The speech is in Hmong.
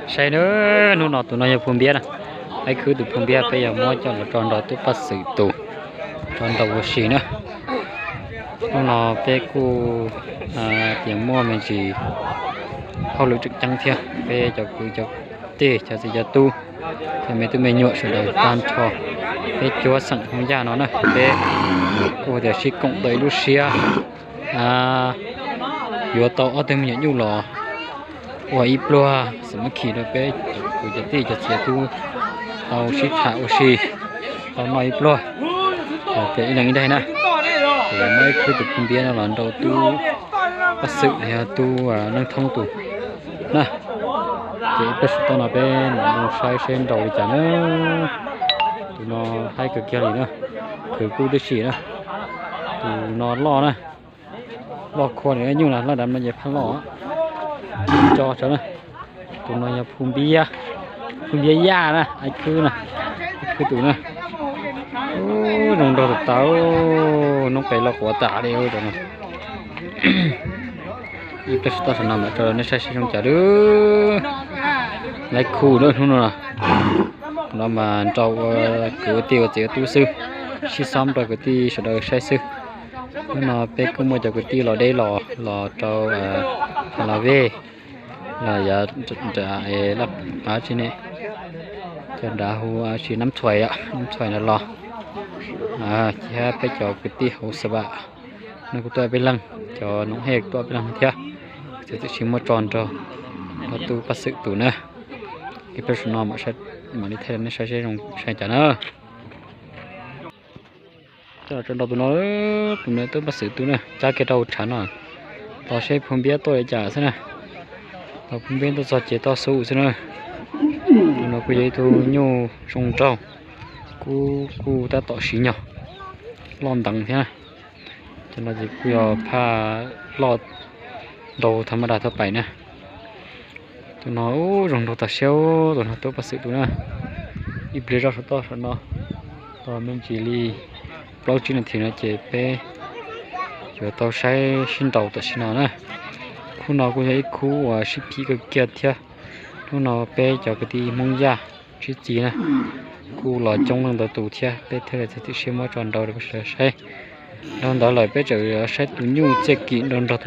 Saib na, hnub no tus no yog Phu Npiab na, Aib Khwb tus Phu Npiab, peb yog muab coj los tso nrog tub Paj Xwm tus, tso nrog ua si na. Hnub no peb kuj tias muaj me ntsis hauj lwm tseem ceeb thiab, peb cov kwv cov tij cov txiv cov tub, cov me tub me nyuam sawv daws tag nrho, peb cuab xeem Hmoob Yaj no na, peb kuj tias sib koom tau ib lub siab yuav tau ob tug me nyuam nyuj los ua ib pluag xwm mab khi rau peb cov kwv cov tij cov txiv tub tau sib tham ua si, tau noj ib pluag, ces ib leeg ib daim na. Ces muab Aib Khwb tus Phu Npiab no los nrog tub Paj Xwm yog tub Neej Thoob tus na. Ces ib pliag saum toj no peb mam mus saib seb nrau li cas na. Tus no haib kawg kiag li na, khwv kub tib si na. Tus no loj na, loj khua li nyuj na, laj dav no ces phaj loj. Tso tso na. Tus no yog Phu Npiab, Phu Npiab Yaj na, Aib Khwb na, Aib Khwb tus na. Zoo nraug tas tas, noob qes los quav tas li no. Ib pliag saum toj saum no mam tso nej saib seb zoo cas lawm. Laib khu lawm hnub no. No mas nrau ua kwv ua tij ua txiv ua tub xwb, sib xab rau kwv tij sawv daws saib xwb. Hnub no peb kuj muaj cov kwv tij los deb los, los rau Pha La Vej, los yav nram tsi ne, cov nrad hu tsi Nab Txhuais, Nab Txhuais no los, thiab peb cov kwv tij hauv Xav Vam no kuj tuaj peb leeg, cov Noom Hej tuaj peb leeg thiab. Txawm txawm sib muab tso nrog tub Paj Xwm tus na. Ib pliag saum no mam li thaij rau nej saib seb zoo saib cas na. Coj los tso nrog tus no, tus no tub Paj Xwm tus na, cab kiag rau hauv tshav no, tos seb Phu Npiab tuaj li cas xwb na. Tos Phu Npiab tuaj txog ces toj xub xwb na. Tus no kuj yog ib tug nyuj zoo nraug, kuj kuj tab tom siv nyog, loj nteev thiab na. Cov no ces kuj yog phaj loj nraug tha ma das thaj pais na. Tus no zoo nraug tas siab, tus no tub Paj Xwm tus na. Ib pliag zoj saum toj saum no, tos me ntsis li plaub tsib nas this no ces peb yuav tau saib sib nraus tam sim no na. Khub no kuj yog ib khub uas sib phim kawg kiag thiab. Hnub no peb cov kwv tij Hmoob Yaj sib txiv na, kuj los coob leej ntau tus thiab, peb thiaj li txawm txim siab muab tso nrau rau peb sawv daws saib. Dhau ntawd lawm peb tseem saib tus nyuj txiaj kim nrau nrog tus